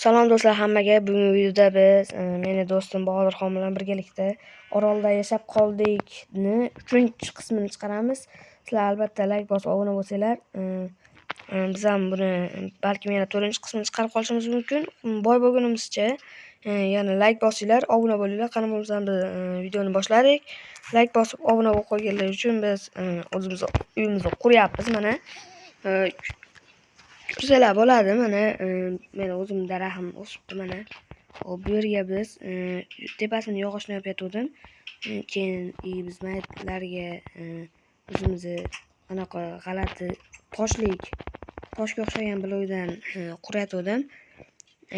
Salom do'stlar hammaga. Bugungi videoda biz meni do'stim Bahodirxon bilan birgalikda Orolda yashab qoldikni 3-qismini chiqaramiz. Sizlar albatta like bosib obuna bo'lsanglar, biz ham buni balkim yana 4-qismini chiqarib qolishimiz mumkin. Boy bo'lgunimizcha yana like bosinglar, obuna bo'linglar. Qani bo'lmasam biz videoni boshladik. Like bosib obuna bo'lib qo'yganlar uchun biz o'zimiz uyimizni quryapmiz mana. Ko'rsalar bo'ladi mana, meni o'zim daraxtim o'sibdi mana. Hop, bu yerga biz tepasini yog'ochni yopayotgandim. Keyin biz maytlarga o'zimizni anaqa g'alati toshlik, toshga o'xshagan blokdan qurayotgandim.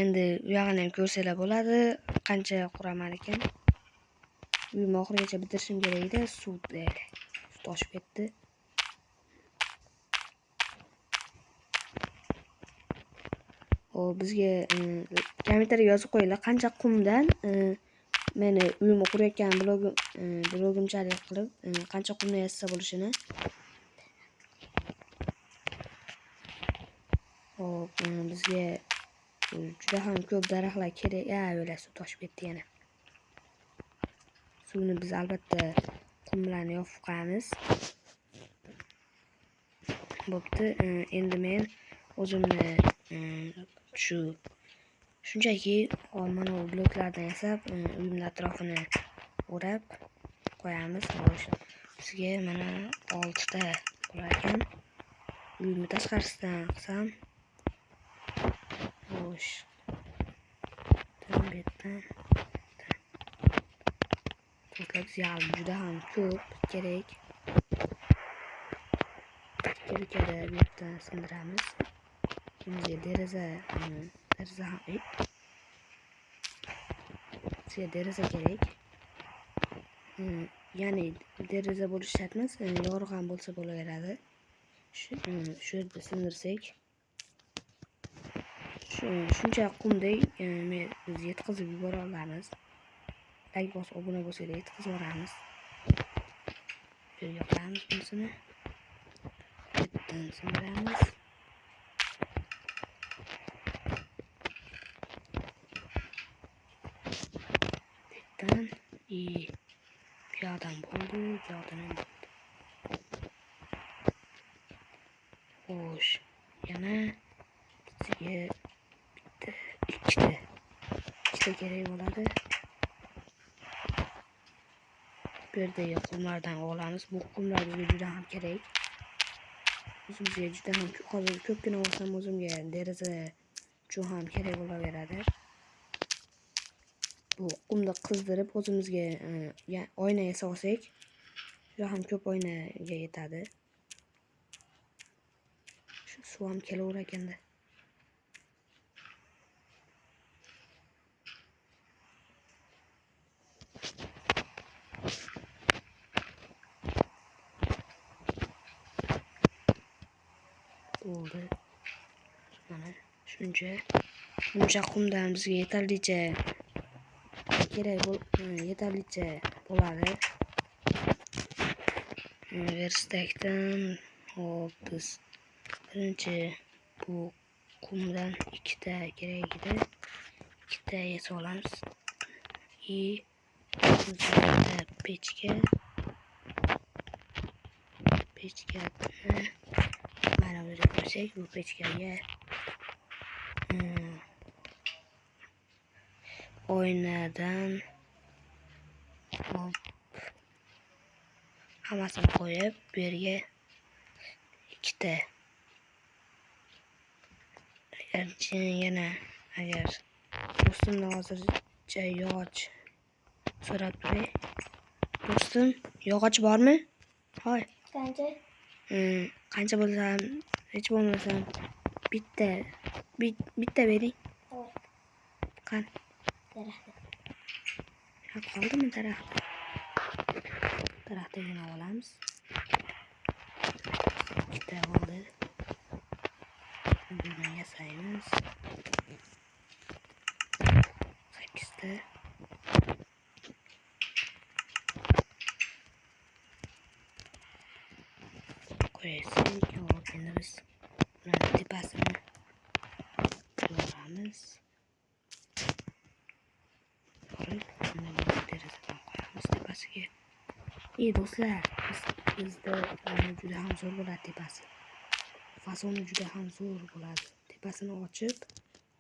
Endi u yog'ini ham ko'rsanglar bo'ladi, qancha quraman ekan. Uyimni oxirigacha bitirishim kerak edi, suv toshib ketdi. Hop, bizga kommentariyga yozib qo'yinglar, qancha qumdan meni uyimni qurayotgan blogimchalik qilib qancha qumdan yasasa bo'lishini. Hop, bizga juda ham ko'p daraxtlar kerak. O'la suv toshib ketdi yana. Suvni biz albatta qum bilan yopib qo'yamiz. Bo'pti, endi men o'zimni shu shunchaki mana bu bloklardan yasab, uyimning atrofini o'rab qo'yamiz. Xo'sh, bizga mana 6 ta bo'lar ekan. Uyimni tashqarisidan qilsam, xo'sh, bu yerdan do'stlar bizga hali juda ham ko'p kerak. Ikkala bu yerdan sindiramiz. Bizga deraza ham, bizga deraza kerak. Ya'ni deraza bo'lishi shart emas, yorug' ham bo'lsa bo'laveradi. Shu yerda sindirsak, shuncha qumdek biz yetkazib yubora olamiz. Like bosib obuna bo'lsanglar yetkazib yuboramiz. Shu yerga qo'yamiz bunisini. Bu yerdan sindiramiz. Bu yoqdan bo'ldi, bu yoqdan ham bo'ldi. Xo'sh, yana bizga bitta, ikkita kerak bo'ladi. Bu yerdagi qumlardan olamiz. Bu qumlar bizga juda ham kerak. O'zimizga juda ham hozir ko'pgina olsam o'zimga deraza uchun ham kerak bo'laveradi. Bu qumni qizdirib o'zimizga oyna yasa olsak, juda ham ko'p oynaga yetadi. Shu suv ham kelaverar ekanda. Bo'ldi. Mana shuncha qumdan bizga yetarlicha kerak yetarlicha bo'ladi. Verstakdan hop, biz birinchi bu qumdan ikkita kerak edi. Ikkita yasa olamiz. Bitta pechka. Pechkani mana bu yerga qo'ysak, bu pechkaga oynadan hop hammasini qo'yib, bu yerga ikkita. Agar yana agar do'stimdan hozircha yog'och so'rab turay. Do'stim, yog'och bormi? Hoy. Qancha? Qancha bo'lsa ham, hech bo'lmasam bitta bering. Qani? Daraxtda. Qoldimi daraxt? Daraxtagina olamiz. Ikkita bo'ldi. Bundan yasaymiz. 8 ta. Qo'ysak, hop, endi biz bularni tepasini yoramiz. Tepasiga. Ey do'stlar, bizda juda ham zo'r bo'ladi tepasi. Fasoni juda ham zo'r bo'ladi. Tepasini ochib,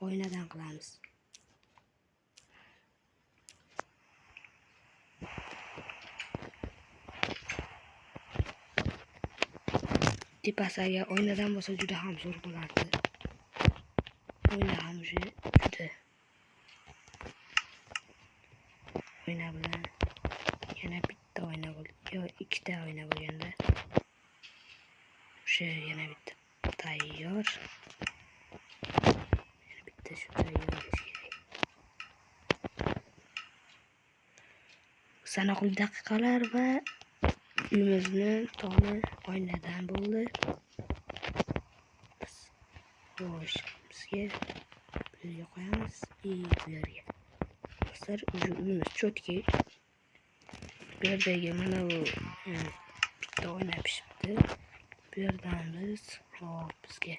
oynadan qilamiz. Tepasi agar oynadan bo'lsa juda ham zo'r bo'lardi. Oyna ham juda. Oyna bilan yana bitta oyna bo'ldi. Yo, ikkita oyna bo'lganda o'sha yana bitta tayyor. Yana bitta shu tayyor bo'lishi kerak. Sanoqli daqiqalar va uyimizni tomi oynadan bo'ldi. Biz xo'sh, bizga bu yerga qo'yamiz, bu yerga. Do'stlar, uyimiz cho'tki. Bu yerdagi mana bu bitta oyna pishibdi. Bu yerdan biz hop bizga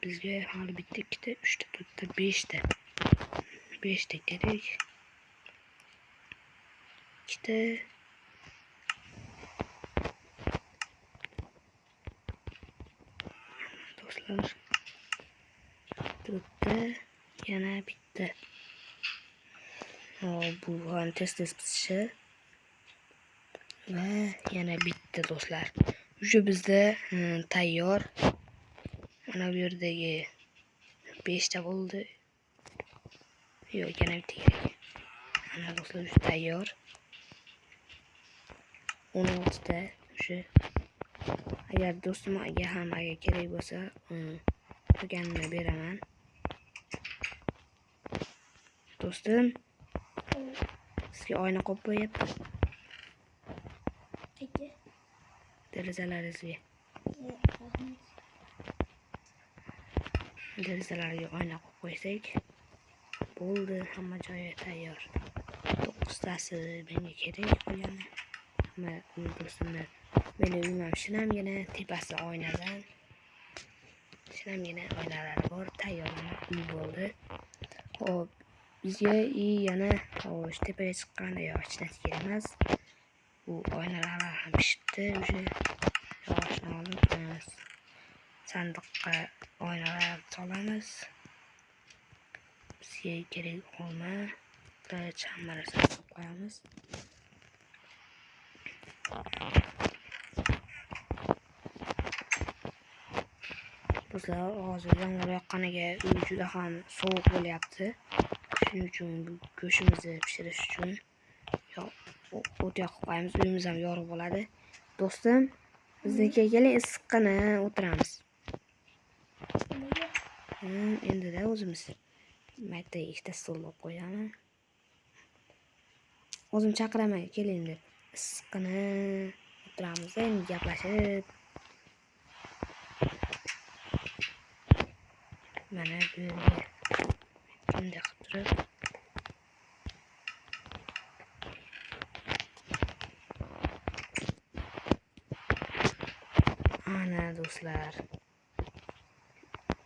bizga hali bitta, ikkita, uchta, to'rtta, beshta. Beshta kerak. Ikkita. Do'stlar, to'rtta, yana bitta. Hop, bu ham tez-tez pisishi. Va yana bitta do'stlar. Shu bizda tayyor. Mana bu yerdagi 5 ta bo'ldi. Yo'q, yana bitta kerak. Mana do'stlar, shu tayyor. 16 ta o'sha. Agar do'stimga ham agar kerak bo'lsa, qolganini beraman. Do'stim, sizga oyna qo'yib qo'yapti. Peki. Derazalaringizga. Derazalarga oyna qo'yib qo'ysak bo'ldi, hamma joyi tayyor. 9 tasi menga kerak qolgani. Hamma do'stimni, meni uyim ham shinamgina, tepasi oynadan. Shinamgina oynalari bor, tayyor uy bo'ldi. Xo'p, bizga yana xo'sh, tepaga chiqqanda yo hech narsa kerak emas. Bu oynalar ham pishibdi, o'sha yog'ochni olib sandiqqa oynalar solamiz. Bizga kerak olma, qilich, hamma narsani solib qo'yamiz. Do'stlar, hozir yomg'ir yoqqaniga uy juda ham sovuq bo'lyapti. Shuning uchun bu go'shtimizni pishirish uchun o't yoqib qo'yamiz. Uyimiz ham yorug' bo'ladi. Do'stim, biznikiga keling, issiqqina o'tiramiz. Endida o'zimiz mayda ikkita stol olib qo'yaman. O'zim chaqiraman, keling deb. Issiqqina o'tiramiz, endi gaplashib. Mana bu yerga bunday qilib turib. Ana do'stlar.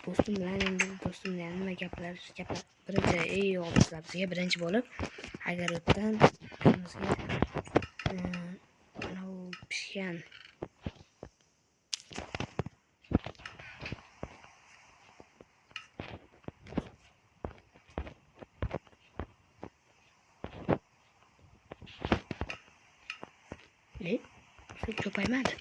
Do'stim bilan endi do'stim bilan nima gaplar, gaplar. Birinchi, ey yo'q do'stlar, bizga birinchi bo'lib agar o'tdan bizga mana bu pishgan ko'paymadi.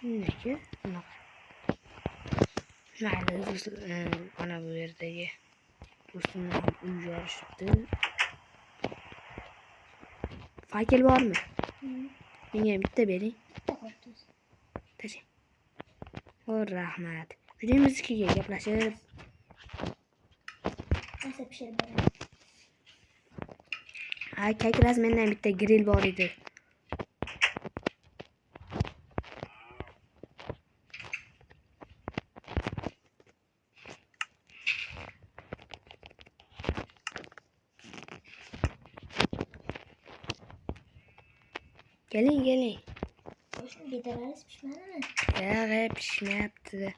Nega bunaqa? Mayli, mana bu yerdagi do'stimni ham uy yorishibdi. Fakel bormi? Menga bitta bering. Bitta qo'yibdi. Tashlang. O, rahmat. Yuring biznikiga gaplashib. Narsa pishirib beraman. Ha, как раз mendan bitta grill bor edi. Keling, keling. Go'shtni bedalaringiz pishmadimi? Yo'q, pishmayapti.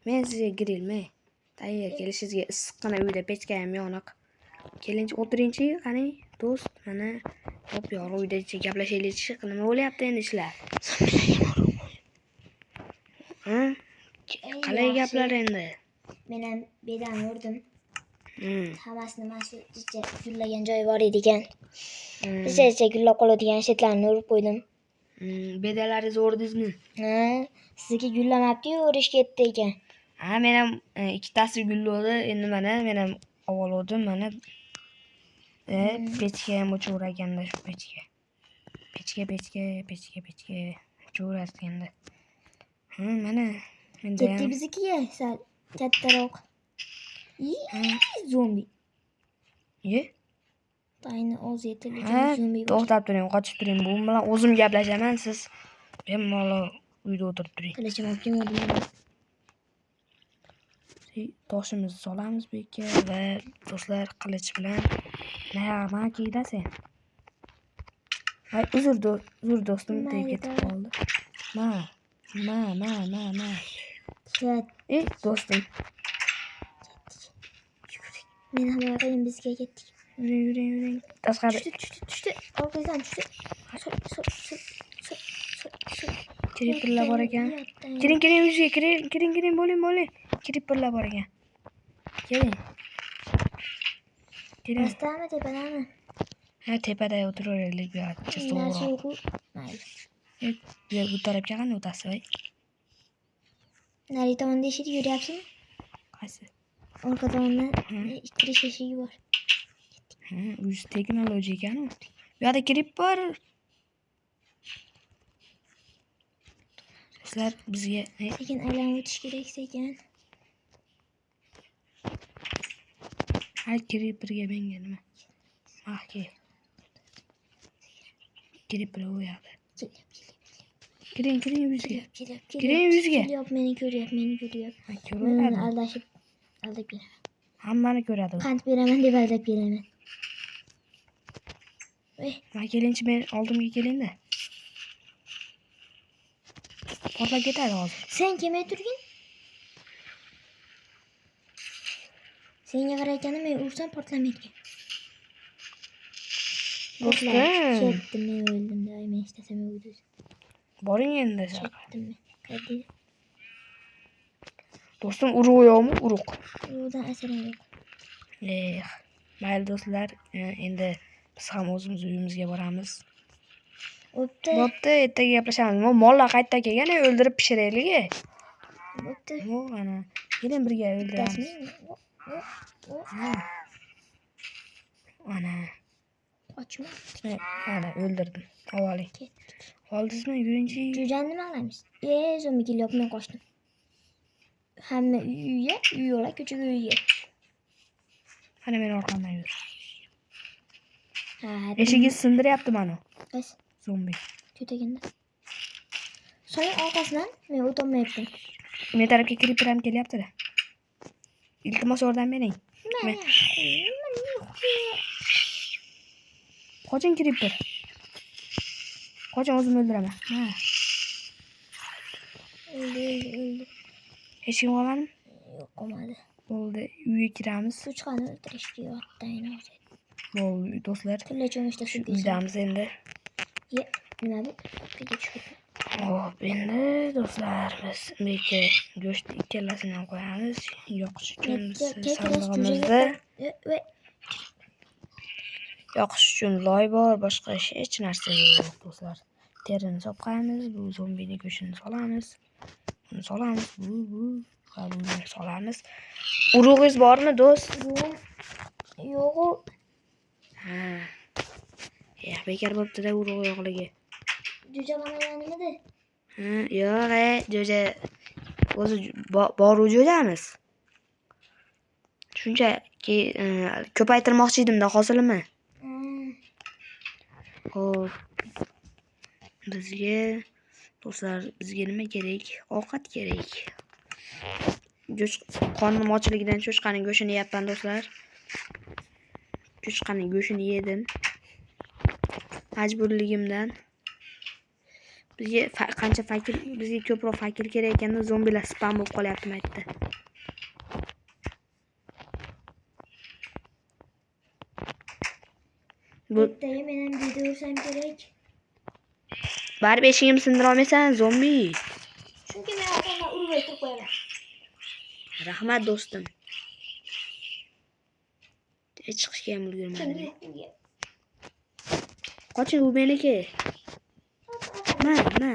Men sizga girilmay. Tayyor kelishingizga issiqqina uyda pechka ham yoniq. Keling, o'tiringchi, qani do'st, mana hop yorug' uyda gaplashaylikchi. Nima bo'lyapti endi ishlar? Ha? Qalay gaplar endi? Men ham bedani urdim. Hammasini mana shu jicha gullagan joyi bor edi ekan. Jicha jicha gullab qoladigan shetlarini urib qo'ydim. Bedalaringizni o'rdingizmi? Ha, sizniki gullamabdi-yu, o'rish ketdi ekan. Ha, men ham ikkitasi gullovdi. Endi mana men ham ovoldim mana. Pechka ham o'chaver ekanda shu pechka. Pechka, pechka, pechka, pechka o'chaveradi endi. Ha, mana endi Ketdik ham biznikiga sal kattaroq. Zombi. Ye? Tayini og'zi yetilgan Ha, zombi bor. to'xtab turing, qochib turing. Bu bilan o'zim gaplashaman, siz bemalol uyda o'tirib turing. Qilichim olib kelmadim. Toshimizni solamiz bu yerga va do'stlar qilich bilan nima kiyda sen? Ay, uzr, uzr do'stim, deb ketib qoldi. Ma, ma, ma, ma, ma. Ket. Ey, do'stim. Men ham yaqin bizga ketdik. Yuring, yuring, yuring. Tashqari. Tushdi, tushdi, tushdi. Orqangizdan tushdi. Sol, sol, sol, sol, sol, sol. Creeperlar bor ekan. Kiring, kiring uyga, kiring, kiring, kiring, bo'ling, bo'ling. Creeperlar bor ekan. Keling. Kiring. Pastdami, tepadami? Ha, tepada o'tiraveraylik bu yoqqa Narsa sovuqroq. yo'q. Mayli. Bu tarafga qanday o'tasiz, voy? Nari tomonda eshik ko'ryapsizmi? Qaysi? Orqa tomondan kirish eshigi bor. Ha, o'zi texnologiya ekan u. Bu yoqda creeper. Do'stlar, bizga Sekin aylanib o'tish kerak, sekin. Ha, creeperga menga nima? Mahki. Creeper u yoqda. Kelyapti, kelyapti. Kiring, kiring uyga. Kelyapti, kelyapti. Kiring uyga. Kelyapti, meni ko'ryapti, meni ko'ryapti. Ha, Men ko'raveradi. aldashib aldab kelaman. Hammani ko'radi u. Qand beraman deb aldab kelaman. Voy, Ma kelingchi, men oldimga kelingda. Portlab ketadi hozir. Sen kelmay turgin. Senga qarayotganda men ursam portlamaydi. Do'stim. Ketdim, men o'ldim. Men hech narsam yo'q edi. Boring endi. Ketdim men. Qayerda edi? Do'stim, urug' yo'qmi? Urug'. Urug'dan asarim yo'q. Eh, mayli do'stlar, endi biz ham o'zimiz uyimizga boramiz. Bo'pti. Bo'pti, ertaga gaplashamiz. Mollar qayerda kelgan, o'ldirib pishiraylik. Bo'pti. Yo'q, ana. Keling birga o'ldiramiz. Bittasini. Ana. Qochma. Ana o'ldirdim. Oling. Ketdik. Oldingizmi? Yuringchi. Jo'jani nima qilamiz? Zombi kelyapti, men qochdim. Hamma uyga, uy yo'la, ko'chaga uyga. Ana men orqamdan yur. Ha, Eshigi sindiryapti mana. Qaysi? Zombi. To'taganda. So'ng orqasidan men o'tolmayaptim. Men tarafga creeper ham kelyapti-da. Iltimos yordam bering. Men Qoching creeper. Qoching, o'zim o'ldiraman. Ha. O'ldi, o'ldi, o'ldi. Hech kim qolmadimi? Yo'q, qolmadi. Bo'ldi, uyga kiramiz. Cho'chqani o'ldirishga yotdan hozir. Bo'ldi, do'stlar. Tilla cho'mishda Shu suv uydamiz endi. Ye, nima bu? Ko'pga tushib. Hop, endi do'stlar, biz bu yerga go'sht ikkalasini ham qo'yamiz. Yoqish uchun sandig'imizda yoqish uchun loy bor, boshqa hech narsa yo'q do'stlar. Terini solib qo'yamiz, bu zombini go'shtini solamiz. Buni solamiz, bu va buni solamiz. Urug'ingiz bormi, do'st? Yo'q. Yo'q. Ha. Eh, bekor bo'pti-da urug' yo'qligi. Jo'ja qamaganimidi? Ha, yo'q, jo'ja o'zi boru jo'jamiz. Shunchaki ko'paytirmoqchi edimda hosilini. Xo'p. Bizga do'stlar, bizga nima kerak? Ovqat kerak. Go'sht, qornim ochligidan cho'chqaning go'shtini yeyapman do'stlar. Cho'chqaning go'shtini yedim. Majburligimdan. Bizga qancha fakir, bizga ko'proq fakir kerak ekanda zombilar spam bo'lib qolyapti maytda. Bu Ertaga men ham beda ursam kerak. Baribir eshigimni sindira olmaysan, zombi. Chunki men odamlar urib o'ltirib qo'yaman. Rahmat do'stim. Chiqishga ham ulgurmadim. Qoching, u meniki. Ma, ma.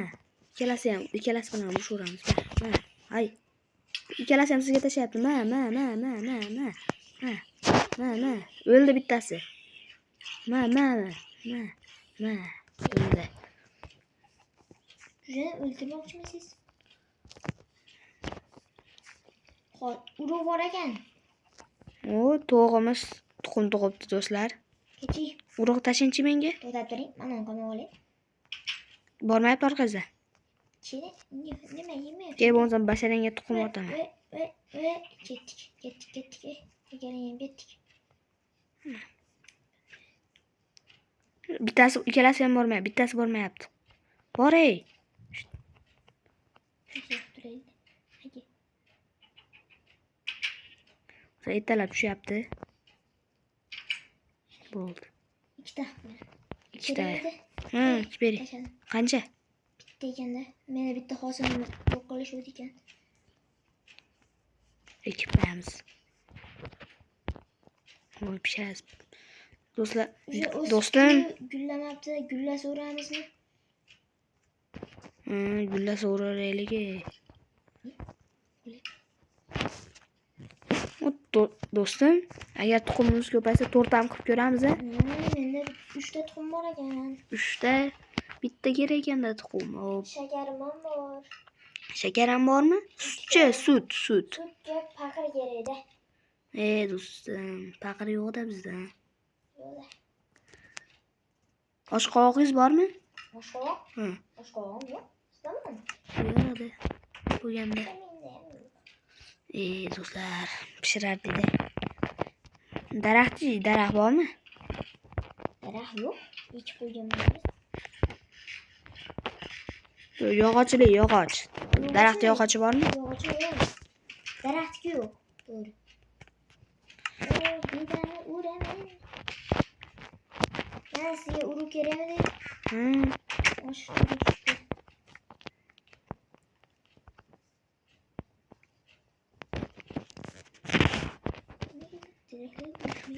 Ikkalasi ham, ikkalasi bilan urushaveramiz. Ma, ma. Hay. Ikkalasi ham sizga tashlayapti. Ma, ma, ma, ma, ma, ma. Ma, ma, ma. O'ldi bittasi. Ma, ma, ma, ma, ma. O'ldi. Jo'jani o'ldirmoqchimisiz? Xo'p, urug' bor ekan. O, to'g'imiz tuxum tug'ibdi do'stlar. Kechik. Urug' tashingchi menga. To'xtab turing, mana uni qolmay olay. Bormayapti orqangizda. Chini, nima yemayapti? Kel bo'lmasam basharangga tuxum otaman. Ve, ketdik, ketdik, ketdik. Egaling ketdik. Bittasi, ikkalasi ham bormayapti, bittasi bormayapti. Bor ey. Ertalab tushyapti. Bo'ldi. Ikkita. Ikkita. Ha, bering. Qancha? Bitta ekanda. Meni bitta hosilimni yo'q qilishuvdi ekan. Ekib qo'yamiz. Voy, pishasiz. Do'stlar, do'stim. Gullamabdi, gullasa uramizmi? Gullasa uraveraylik. Do'stim, agar tuxumimiz ko'paysa to'rt ham qilib ko'ramiz a? Menda 3 ta tuxum bor ekan. 3 ta, bitta kerak ekanda tuxum. Hop. Shakarim ham bor. Shakar ham bormi? Sutchi, sut, sut. Sutga paqir kerakda. Do'stim, paqir yo'q-da bizda. Yo'q-da. Oshqovog'ingiz bormi? Oshqovoq? Hı. Oshqovog'im yo'q. Sizdami? Yo'q-da. Bo'lganda. Do'stlar, pishirar dedi. Daraxtchi, daraxt bormi? Daraxt yo'q. Ekib qo'yganmiz. Yog'ochli, yog'och. Daraxt yog'ochi bormi? Yog'ochi yo'q. Daraxtki yo'q. To'g'ri. Bedani uraman. Mana sizga urug' kerakmi? Osh urug' tushdi.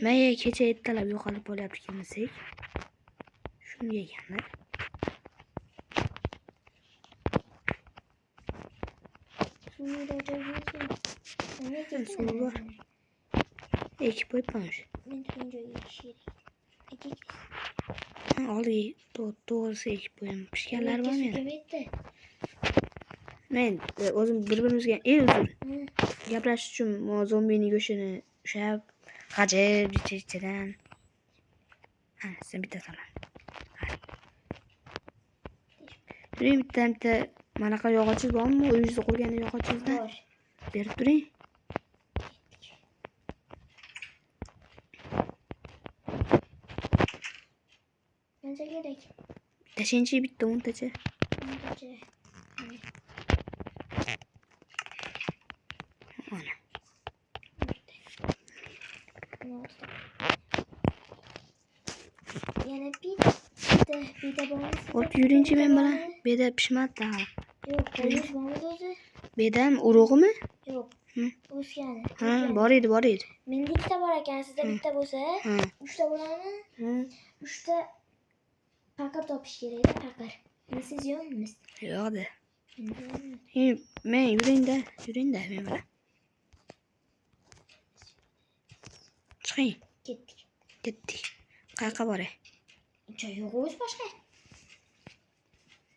Men kecha ertalab yo'qolib bo'lyapti kelmasak. Shunga ekanda. Suv bor. Ekib qo'yibman o'sha. Men turgan joyga ekish kerak. Ekik. Ha, oldiga to'g'risi ekib qo'yim. Pishganlar bormi yana? Men o'zim bir-birimizga uzr. Gaplashish uchun zombining go'shtini ushlab, g'ajib ichidan. Ha, sen bitta solaman. Yuring, bitta bitta manaqa yog'ochingiz bormi? Uyingizda qurgan yog'ochingizdan? Bor. Berib turing. Qancha kerak? Tashingchi bitta o'ntacha. O'ntacha. Mana. Yana bitta beda bormi? Hop, yuringchi men bilan. Beda pishmadi hali. Yo'q, qo'yingiz bormidi o'zi? Bedam urug'imi? Yo'q. O'sgani. Ha, bor edi, bor edi. Menda ikkita bor ekan, sizda bitta bo'lsa, uchta bo'ladimi? Uchta paqir topish kerak-da, paqir. Siz yo'qmisiz? Yo'q-da. Men yuringda, yuringda men bilan. Chiqing. Ketdik. Ketdik. Qayerga boray? Joy yo'q o'zi boshqa.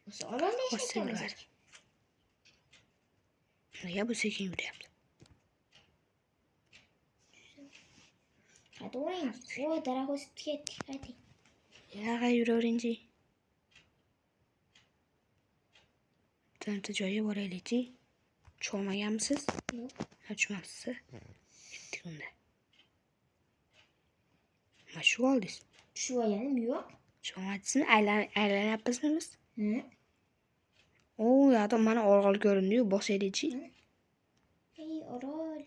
O'zi orolda yashayotgan. Nega bu sekin yuryapti? Qaytavering. O, daraxt o'sib ketdik, qayting. Yog'a yuraveringchi. Bitta joyga boraylikchi. Tushmaganmisiz? Yo'q. Ha, tushmabsiz. Ketdik unda. Mana shu oldingiz. Tushib olganim yo'q. Tushmadingizmi? Aylanyapmizmi biz? Hı. O, yoqda mana orol ko'rindi-yu, bosaylikchi. Ey, orol.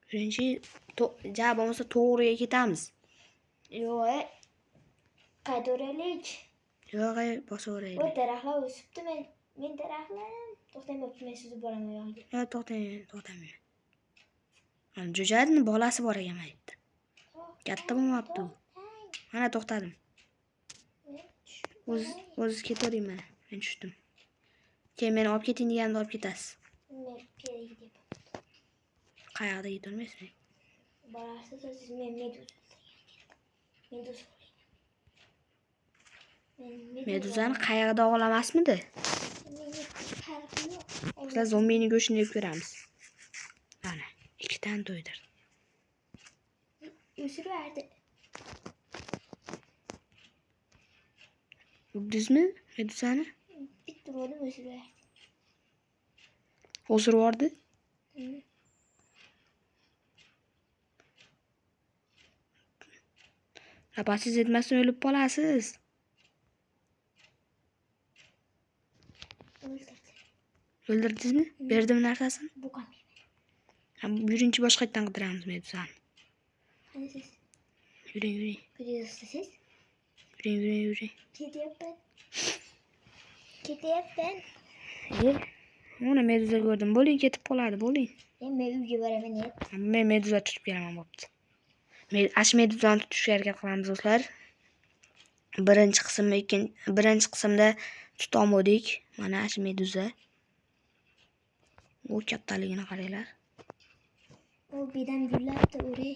Birinchi ja bo'lmasa to'g'riga ketamiz. Yo'q, qaytaveraylik. Yo'q, O bosaveraylik. daraxtlar o'sibdi, men daraxtlarim. To'xtang, bo'pti, men suzib boraman u yoqqa. Yo'q, to'xtang, to'xtamang. Ana jo'jani bolasi bor ekan mana yerda. Katta bo'lmabdi u. Mana to'xtadim. O'z ketavering mana. Men tushdim. Keyin meni olib keting deganda olib ketasiz. Men piyoda ketyapman. Qayoqda ketolmaysiz? Borasiz, siz men meduza. Meduza. Meduzani qayog'ida ovlamasmidi? Menga farqi yo'q. Bizlar zombini go'shtini yeb ko'ramiz. Mana, ikkitani to'ydirdi. O'siraverdi. Urdingizmi meduzani? Bitta urdim, o'siraverdi. O'sirib yubordi. Nafasingiz yetmasdan o'lib qolasiz. O'ldirdi. O'ldirdingizmi? Berdimi narsasini? Buqam. Ha, yuringchi, boshqa yerdan qidiramiz meduzani. Qani siz? Yuring, yuring. Ko'ryapsiz? Yuring, yuring, yuring. Ketyapman. Ketyapman. Mana meduza ko'rdim. Bo'ling, ketib qoladi, bo'ling. Men uyga boraman, ya. Men meduza tutib kelaman, bo'pti. Men ash meduzani tutishga harakat qilamiz, do'stlar. Birinchi qismda, ikkinchi, birinchi qismda tutolmadik. Mana ash meduza. U kattaligini qaranglar. U bedam gullabdi, o'ray.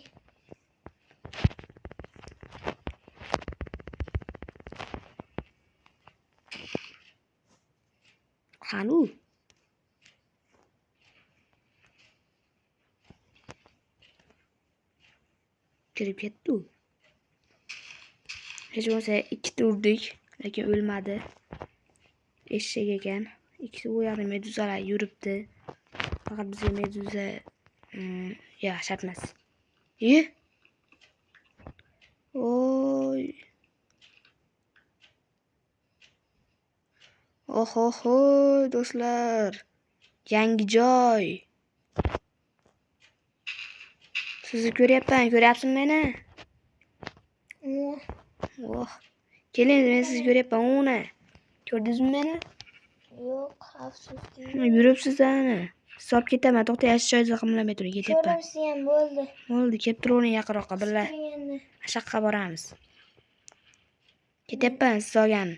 Qani u? Kirib ketdi u. Hech bo'lmasa ikkita urdik, lekin o'lmadi. Eshak ekan. Ikkita u yoqda meduzalar yuribdi. Faqat bizga meduza, ya, shart emas. Oy. Ohoho, do'stlar. Yangi joy. Sizni ko'ryapman, ko'ryapsizmi meni? Oh. Oh. Keling, men sizni ko'ryapman, uni. Ko'rdingizmi meni? Yo'q, afsuski. Yuribsiz ana. Siz olib ketaman, to'xta, yaxshi joyda qimirlamay turing, ketyapman. Ko'rdim sizni ham, bo'ldi. Bo'ldi, kelib turavering yaqinroqqa, birga. Turing endi. Ashaqqa boramiz. Ketyapman, siz olgan.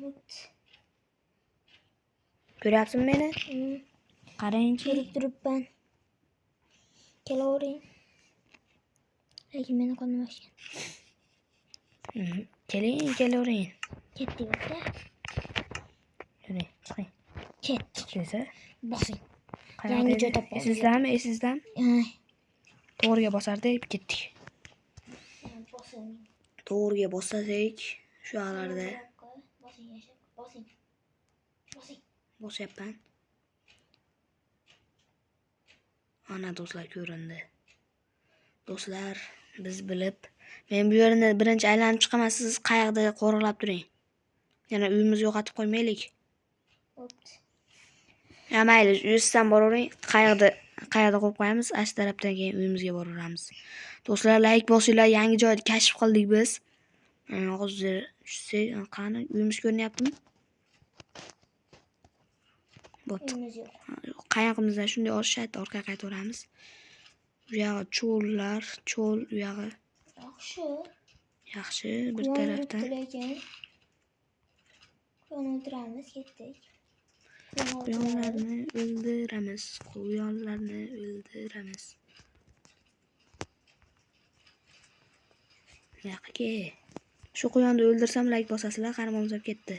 Bo'pti. Ko'ryapsizmi meni? Qarangchi. Ko'rib turibman. Kelavering. Lekin meni qo'lim oshgan. Keling, kelavering. Ketdik, aka. Yuring, chiqing. Ketdik. Chiqdingiz-a? Bosing. Qayerda Yangi edi? joy topib oldik. Esizdami, esizdami? Ay. To'g'riga bosardik, ketdik. Bosing. To'g'riga bossak, shu yoqlarda. Bosing, yashab. Bosing. Bosing. Bosyapman. Ana do'stlar ko'rindi. Do'stlar, biz bilib, men bu yerni birinchi aylanib chiqaman, siz qayoqda qo'riqlab turing. Yana uyimizni yo'qotib qo'ymaylik. Bo'pti. Ya mayli, yuzdan boravering. Qayerda qo'yib qo'yamiz? Ash tarafdan keyin uyimizga boraveramiz. Do'stlar, like bosinglar, yangi joyni kashf qildik biz. Hozir tushsak, qani uyimiz ko'rinyaptimi? Bo'pti. Uyimiz yo'q. Qayog'imizdan shunday oshadi, orqaga qaytaveramiz. U yog'i cho'llar, cho'l u yog'i. Yaxshi. Yaxshi, bir Quyon tarafdan. yuribdi lekin. Quyon o'ldiramiz, ketdik. Quyonlarni o'ldiramiz, quyonlarni o'ldiramiz. Bu yoqqa kel. Shu quyonni o'ldirsam like bosasizlar, qarmon uzab ketdi.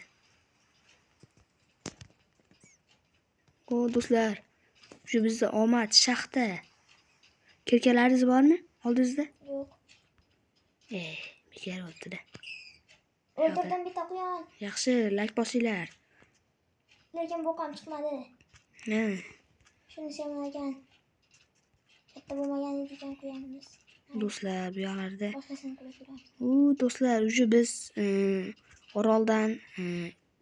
O do'stlar, shu bizda omad shaxta. Kirkalaringiz bormi oldingizda? Yo'q. Bekor bo'libdi-da. O'ldirdim bitta quyon. Yaxshi, like bosinglar. Lekin bu ham chiqmadi. Ha. Shunisi yomon ekan. Katta bo'lmagan ekan quyonimiz. Do'stlar, bu yoqlarda. Boshqasini qilib ko'ramiz. U do'stlar, уже biz oroldan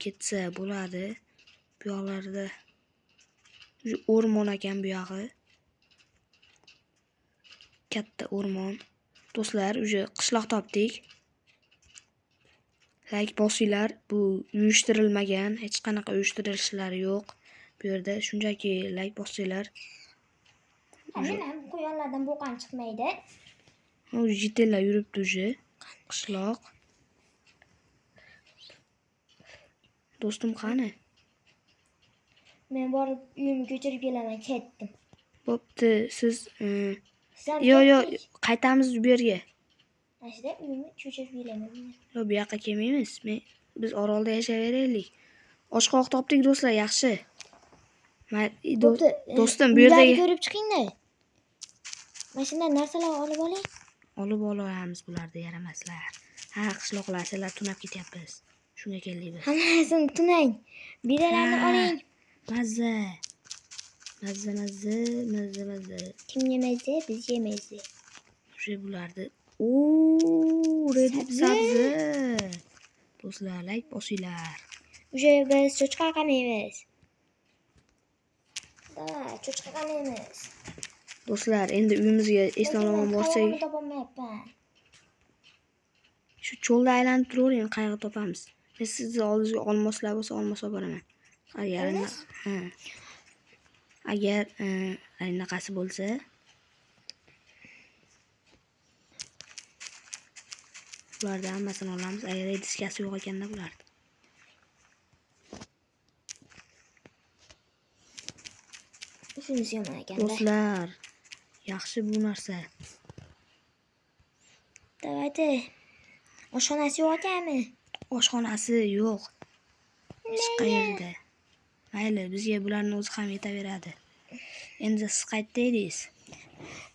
ketsa bo'ladi. Bu Bu yoqlarda o'rmon ekan bu yog'i. Katta o'rmon. Do'stlar, уже qishloq topdik. Like bosinglar. Bu uyushtirilmagan, hech qanaqa uyushtirishlari yo'q. Bu yerda shunchaki like bosinglar. Nima quyonlardan bo'qam chiqmaydi. U jitellar yuribdi уже. Qishloq. Do'stim qani? Men borib uyimni ko'chirib kelaman, ketdim. Bo'pti, siz Yo'q, yo'q, qaytamiz bu yerga. Ana shunda uyimni ko'chirib kelaman. Yo'q, bu yoqqa kelmaymiz. Biz orolda yashayveraylik. Oshqovoq topdik do'stlar, yaxshi. Do'stim, bu yerdagi ko'rib chiqinglar. Mana shunday narsalar olib oling. Olib olamiz bularni, yaramaslar. Ha, qishloqlar, sizlar tunab ketyapmiz. Shunga keldik biz. Hammasini tunang. Bedalarni oling. Mazza. Mazza, mazza, mazza, mazza. Kim yemaydi, biz yemaymiz. O'sha bularni. Sabzi. Do'stlar, like bosinglar. O'sha biz cho'chqa qamaymiz. Davay, cho'chqa qamaymiz. Do'stlar, endi uyimizga eson-omon borsak, topolmayapman. Shu cho'lda aylanib turavering, qayerga topamiz. Men sizni oldingizga olmoslar bo'lsa, olmos olib boraman. Agar ha. Agar anaqasi bo'lsa, bularni hammasini olamiz. Agar diskasi yo'q ekanda bularni. Shunisi yomon ekanda. Do'stlar, yaxshi bu narsa. Давайте. Oshxonasi yo'q ekanmi? Oshxonasi yo'q. Hech qayerda. Mayli, bizga bularning o'zi ham yetaveradi. Endi siz qayerda edingiz?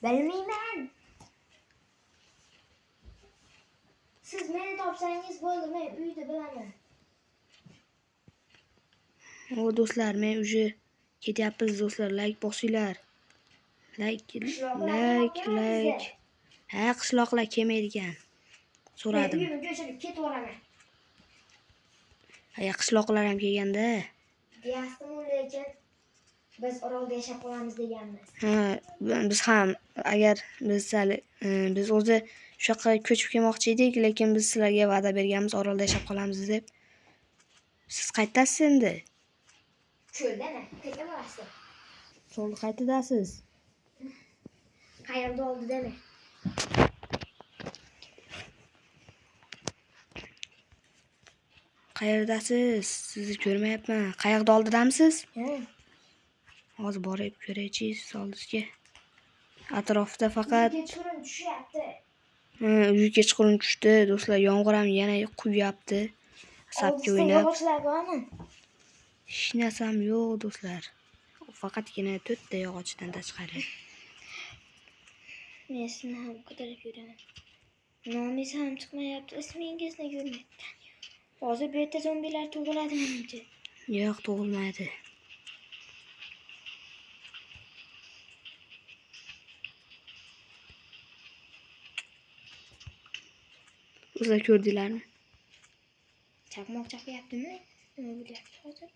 Bilmayman. Siz meni topsangiz bo'ldi, men uyda bilaman. O do'stlar, men уже ketyapmiz do'stlar, like bosinglar. Like, like, like. Ha, qishloqlar kelmaydi ekan. So'radim. Men uyimni ko'chirib ketaveraman. Ha, qishloqlar ham kelganda. Deyaptim, lekin biz orolda yashab qolamiz deganmiz. Ha, biz ham agar biz sal, biz o'zi shu yoqqa ko'chib kelmoqchi edik, lekin biz sizlarga va'da berganmiz orolda yashab qolamiz deb. Siz qayerdasiz endi? Cho'ldami? Qayerda bo'lasiz? Cho'lda qayerdasiz? Qayerda oldidami? Qayerdasiz? Sizni ko'rmayapman. Qayoqda oldidamisiz? Ha. Hozir borib ko'raychi siz oldingizga. Atrofda faqat kechqurun tushyapti. Ha, uyga kechqurun tushdi do'stlar, yomg'ir ham yana quyapti. Sapga o'ynab. Yog'ochlar bormi? Hech narsam yo'q do'stlar. Faqatgina 4 ta yog'ochdan tashqari. Men sizni ham qidirib yuraman. Nomingiz ham chiqmayapti, ismingizni ko'rmayapman. Hozir bu yerda zombilar tug'iladi menimcha. Yo'q, tug'ilmaydi. O'zlar ko'rdinglarmi? Chaqmoq chaqyaptimi? Nima bo'lyapti hozir?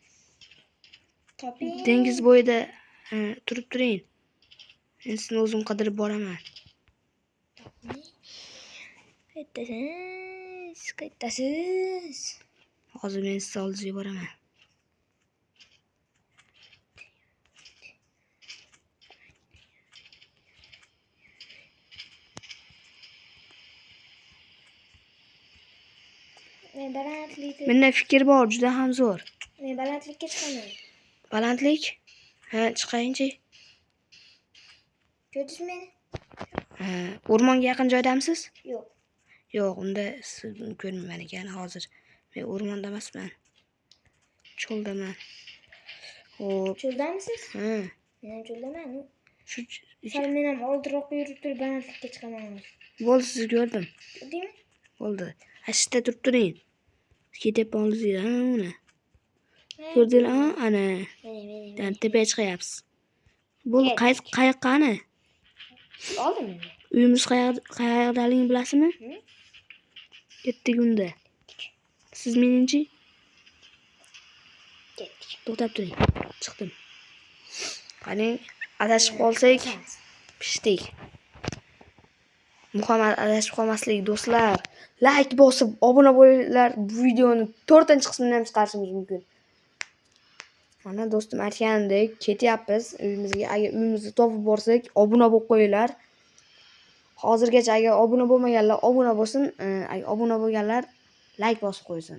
Toping. Dengiz bo'yida turib turing. Men sizni o'zim qidirib boraman. Toping. Qayerdasiz? Qayerdasiz? Hozir men sizni oldingizga boraman. Men balandlikka Menda fikr bor, juda ham zo'r. Men balandlikka chiqaman. Balandlik? Ha, chiqayinchi. Ko'rdingizmi meni? Ha, o'rmonga yaqin joydamisiz? Yo'q. Yo'q, unda sizni ko'rmayman ekan hozir. Men o'rmonda emasman. Cho'ldaman. Xo'p. Cho'ldamisiz? Ha. Men ham cho'ldaman. Shu Sal men ham oldinroq yurib turib balandlikka chiqaman hozir. Bo'ldi, sizni ko'rdim. Ko'rdingmi? Bo'ldi. Ha, shu yerda turib turing. Ketyapman oldingizga, ha, uni. Ko'rdinglar, ha, ana. Meni, Mana tepaga chiqyapsiz. Bo'ldi, qayiq qani? Oldim endi. Uyimiz qayerdaligini bilasizmi? Hı? Ketdik unda. Siz meningchi? Ketdik. To'xtab turing. Chiqdim. Qani, adashib qolsak, pishdik. Muhammad adashib qolmaslik do'stlar. Like bosib obuna bo'linglar. Bu videoni 4-qismini ham chiqarishimiz mumkin. Mana do'stim aytganidek, ketyapmiz uyimizga. Agar uyimizni topib borsak, obuna bo'lib qo'yinglar. Hozirgacha agar obuna bo'lmaganlar obuna bo'lsin, agar obuna bo'lganlar like bosib qo'ysin.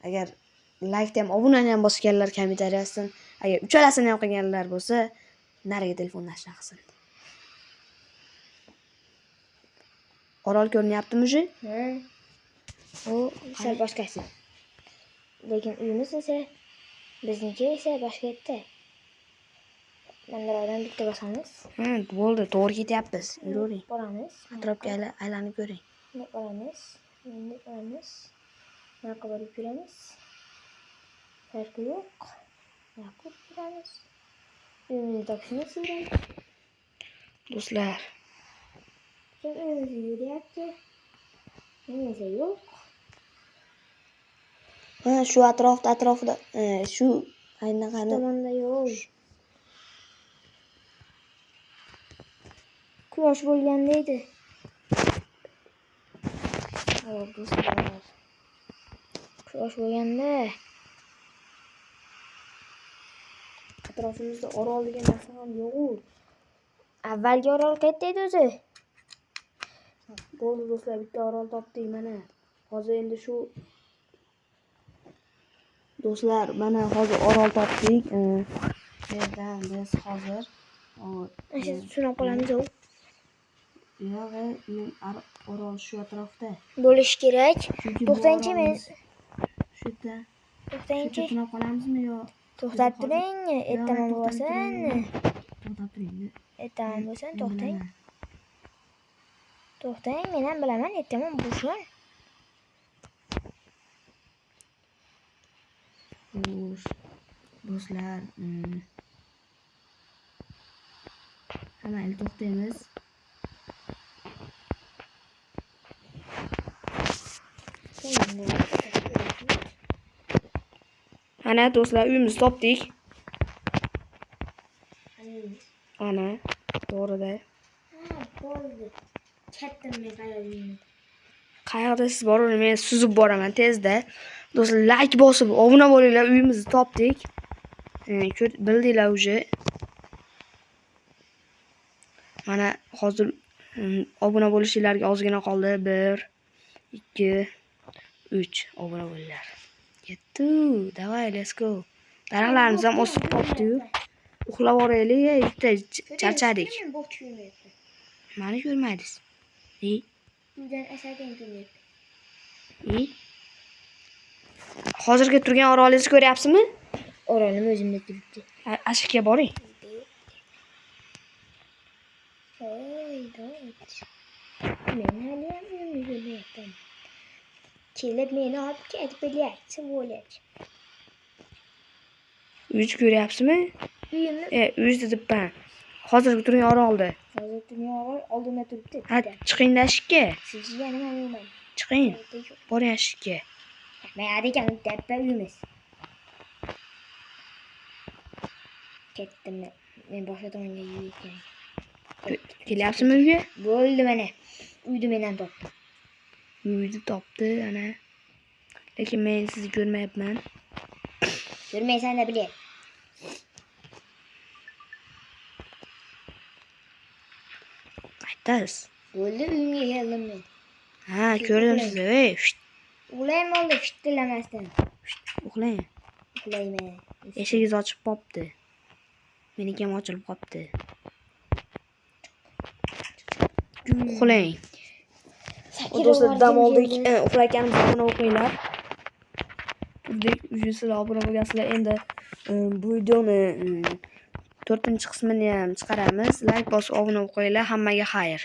Agar like ham obunani ham bosganlar kommentariy yozsin. Agar uchalasini ham qilganlar bo'lsa, nariga telefonni qilsin. Orol ko'rinyaptimi уже? Ha. U sal boshqasi. Lekin uyimiz esa bizniki esa boshqa yerda. Mandaroqdan bitta bosamiz. Ha, bo'ldi, to'g'ri ketyapmiz. Yuravering. Boramiz. Atrofga aylanib ko'ring. Bunday boramiz. Bunday boramiz. Buyoqqa borib yuramiz. Farqi yo'q. Buyoqqa borib yuramiz. Uyimizni topishimiz kerak. Do'stlar, Kim uyimizga yuryapti? Men esa yo'q. Ha, shu atrofda shu aynaqani Tomonda yo'q. Quyosh bo'lganda edi. Hop, do'stlar. Quyosh bo'lganda. Atrofimizda orol degan narsa ham yo'q-u. Avvalgi orol qayerda edi o'zi? Bo'ldi do'stlar, bitta orol topdik mana. Hozir endi shu do'stlar, mana hozir orol topdik. Bu yerdan biz hozir Shu tunab qolamiz u. Yo'q, orol shu atrofda. Bo'lishi kerak. To'xtangchi, men shu yerda. To'xtangchi. Tunab qolamizmi yo? To'xtab turing, ertaman bo'lsin. To'xtab turing. Ertaman bo'lsin, to'xtang. To'xtang, men ham bilaman, ertaman bo'lsin. Xo'sh, do'stlar, hamma to'xtaymiz. Ana do'stlar, uyimizni topdik. Ana, to'g'rida. Ha, bo'ldi. Chatdim men qayerda. Qayerda siz boravering, men suzib boraman tezda. Do'stlar, like bosib obuna bo'linglar, uyimizni topdik. Bildinglar уже. Mana hozir obuna bo'lishinglarga ozgina qoldi. 1 2 3 obuna bo'linglar. Ketdi. Davay, let's go. Daraxtlarimiz ham o'sib qolibdi-yu. Uxlab yuboraylik, bitta charchadik. Men bo'xchi ko'rmayapti. Mani ko'rmadingiz. Uydan asardan ko'rmayapti. Hozirgi turgan orolingizni ko'ryapsizmi? Orolim o'zimda turibdi. Ashikka boring. Voy, dod. Men hali ham uyimni ko'rmayapman. Kelib meni olib ketib bilyapti, сволочь. Uyni ko'ryapsizmi? Uyimni Uy dedibman. Hozirgi turgan orolda. Hozir turgan orol oldimda turibdi. Ha, chiqing eshikka. Sizga nima yo'qman. Chiqing. Boring eshikka. Men ekan tepa uyimiz. Ketdim men. Men boshqa tomonga yurayotgan. Kelyapsizmi uyga? Bo'ldi mana. Uyni men ham topdim. Uyni topdi ana. Lekin men sizni ko'rmayapman. Ko'rmaysan-da bilay. Qaytasiz. Bo'ldi, uyimga keldim men. Ha, ko'rdim sizni. Ey, Uxlayman oldi, fitillamasdan. Uxlang. Uxlayman. Eshigingiz ochib qopti. Meniki ham ochilib qopti. Uxlang. Do'stlar, dam oldik. Uxlayotganimizda obuna o'qinglar. Turdik, sizlar obuna bo'lgansizlar. Endi bu videoni 4-qismini ham chiqaramiz. Like bosib obuna bo'lib qo'yinglar. Hammaga xayr.